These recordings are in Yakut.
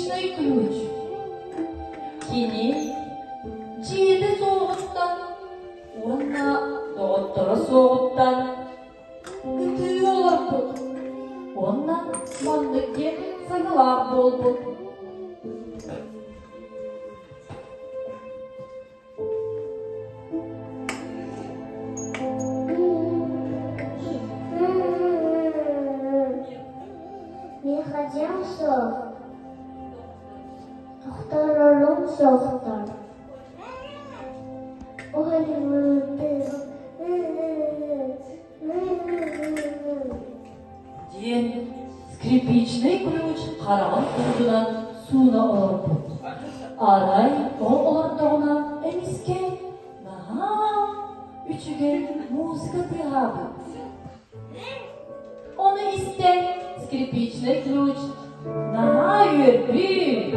скрипичный ключ. Кини дьиэтэ суоҕуттан уонна доҕотторо суоҕуттан ытыы олорбут уонна маннык диэн саҥалаах буолбут. Миэхэ суох, тохторорум суохтар. Диэн скрипичный ключ хараҕын уутунан сууна олорбут. Арай ол олордоҕуна эмискэ наһаа үчүгэй музыка тыаһаабыт. Ону истэн скрипичный ключ наһаа үөрбүт.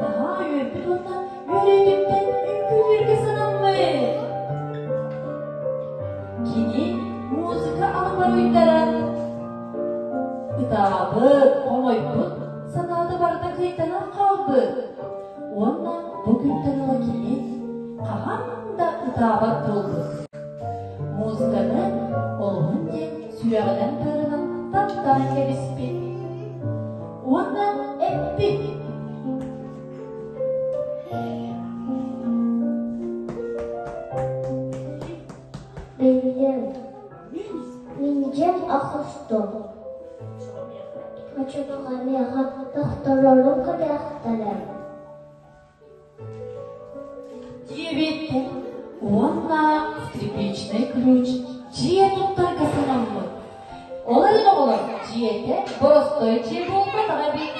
Наһаа үөрбүт уонна үөрүүтүттэн үҥкүүлүүргэ санаммыт. Кини музыка алыбар уйдаран, ытаабыт, хомойбут санаата барыта кыйтанан хаалбыт. Уонна бу күнтэн ыла кини хаһан да ытаабат буолбут. Музыканы олуһун диэн сүрэҕинэн-быарынан таптаан кэбиспит. Уонна эппит. Билим. Миндьэн ахустум. Оччотугар миэхэ тохторорум кэлиэхтэрэ. Диэбит уонна скрипичный ключ дьиэ туттарга санаммыт. Ол эрэн оҕолор дьиэтэ боростой дьиэ буолбатаҕа эбит.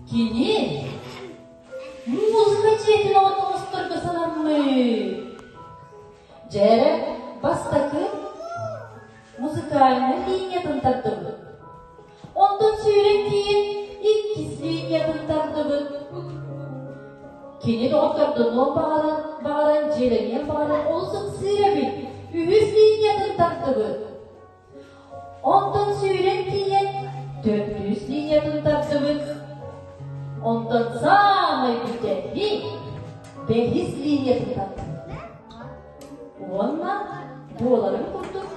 Кини музыка дьиэтин оҥосторго санаммыт. Дьэ, бастакы музыкальнай линиятын тардыбыт. Онтон сүүрэн тиийэн иккис линиятын тардыбыт. Кини доҕоттордонуон баҕаран, баҕаран дьиэлэниэн баҕаран олус ыксыыр эбит. Үһүс линиятын тардыбыт. Онтон сүүрэн тиийэн төрдүс линиятын тардыбыт. Онтон саамай бүтэһик бэһис линиятын тардыбыт. Уонна буоларын курдук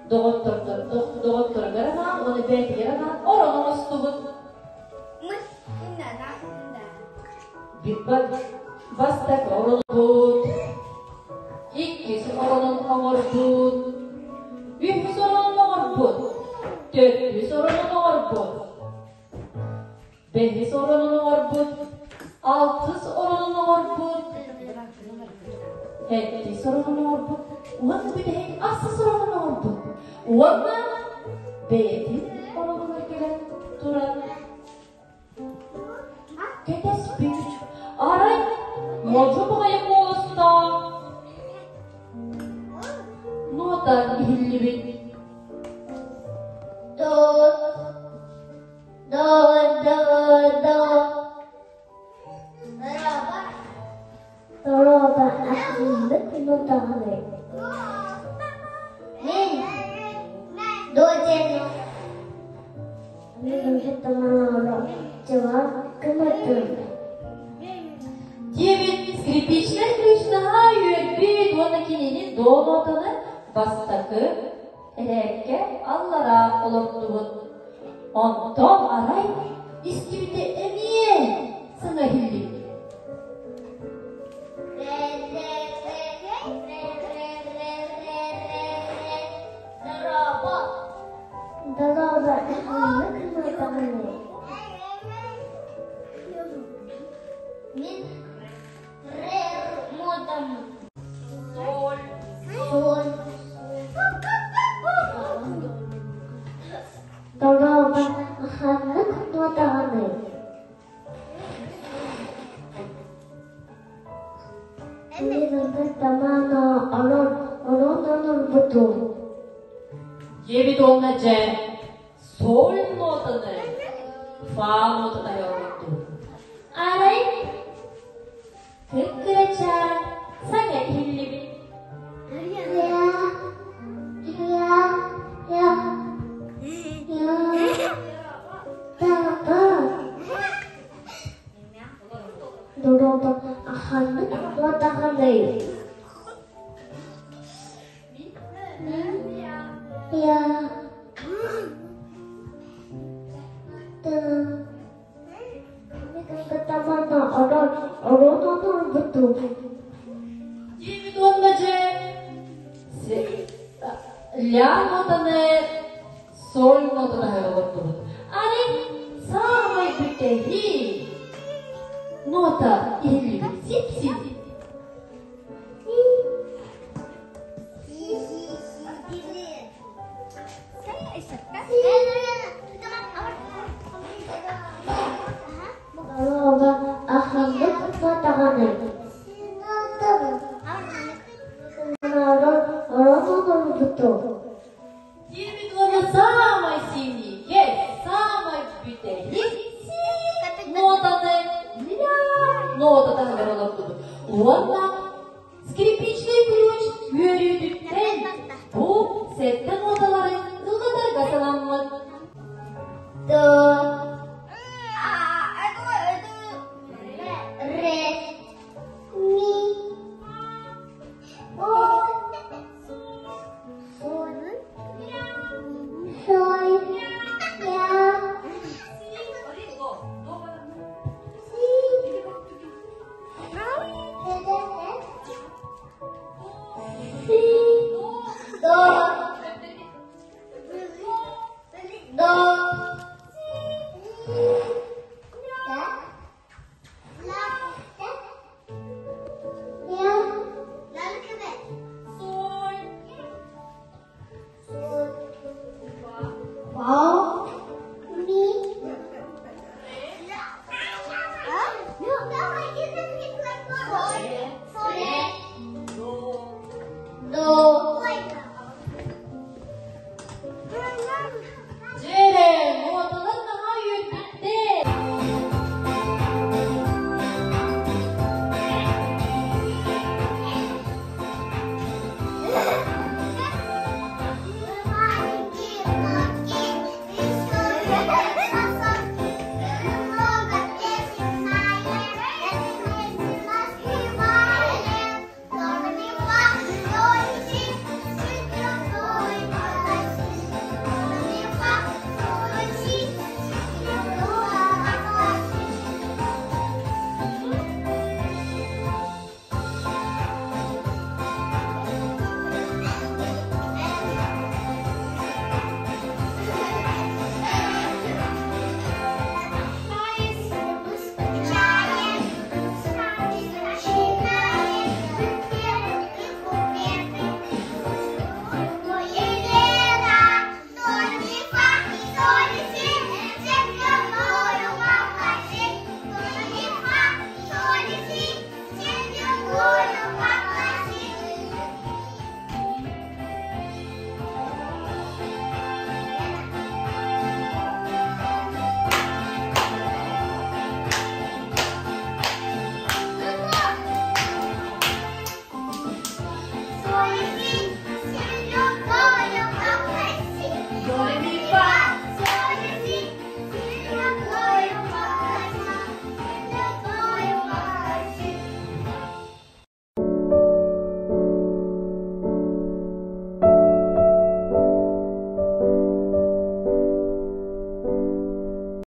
доҕотторугар анаан уонна бэйэтигэр анаан орон оҥостубут. Бастакы оронбут, иккис оронун оҥорбут, үһүс оронун оҥорбут, төрдүс оронун оҥорбут, бэһис оронун оҥорбут, алтыс оронун оҥорбут, сэттис оронун оҥорбут уонна бүтэһик ахсыс оронун оҥорбут уонна бэйэтин оронугар кэлэн туран кэтэспит. Арай модьу баҕайы куоластаах нота иһиллибит. До, до, до, до. Дороба ахсыннык нотаҕыный. Мин до диэн Диэбит скрипичнай ключ наһаа үөрбүт уонна кинини до нотаны бастакы эрээккэ аллараа олордубут. Онтон арай истибитэ эмиэ саҥа иһиллибит. Дороба Мин Соль. Соль. Дороба ханнык нотаҕыный? Тамана орон орон онорбутум. Диэбит уонна дьэ соль нотаны фа нотаны оҥордум. Арай кып-кырачаан саҥа иһиллибит. Мин я Диэбит уонна дьэ ля нотаны соль нотаны олордубут. Аны саамай бүтэһик нота иһиллибит сип-сип.